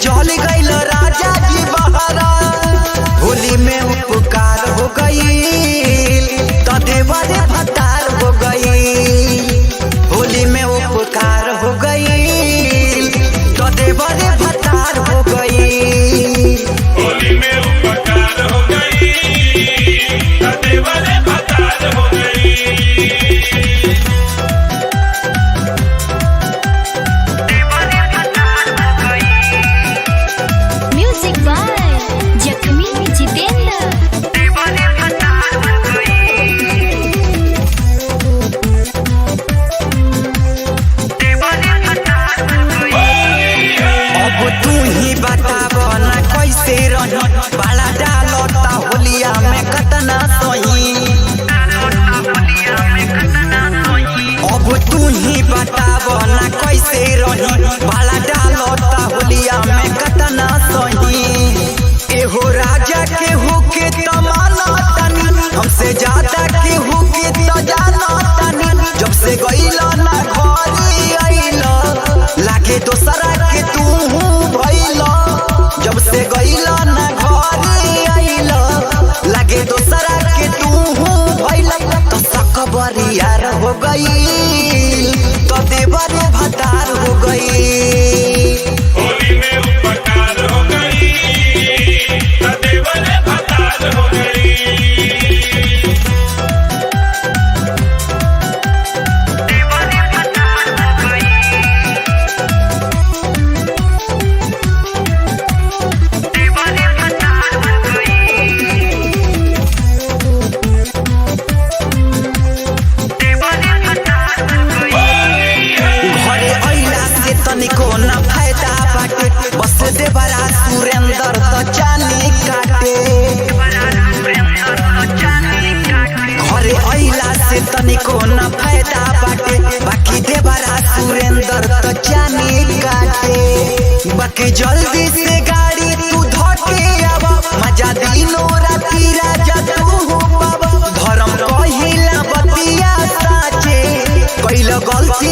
चल गइल राजा जी बहरा। होली में उपकार हो गई तो देवर भतार हो गई। होली में उपकार हो गई तो देवर भतार हो गई। होली में उपकार हो गई, देवर भतार हो गई। म्यूजिक बाय जखमी जितेंद्र। अब तू ही बताब ना कैसे रही, बाला डालता होलिया में कतना सही। अब तू ही बताब ना कैसे रही, बाला डालता होलिया में कतना सही। एहो राजा के होके तमाना तनी, हमसे ज्यादा के होके त जाना तनी। जब से गइला ना घरे आइला, लागे दोसरा के तू भइला। जब से गइला ना घरे आइला, लागे दोसरा के तू भइला। तो सकबरियार हो गई तो देवर भतार हो गई। होली में उपकार हो गई, देवर भतार हो गई। घरे अइला से तनिको ना फायदा बाटे, बस देवरा सुरेंद्र त चानी काटे। घरे अइला से तनिको ना फायदा बाटे, बाकी देवरा सुरेंद्र त चानी काटे। बाकी जल्दी से गाड़ी तू धके आव, मजा दिनो राती राजा तू हो पाव। धर्म कहिला बतिया साचे, कैल गलती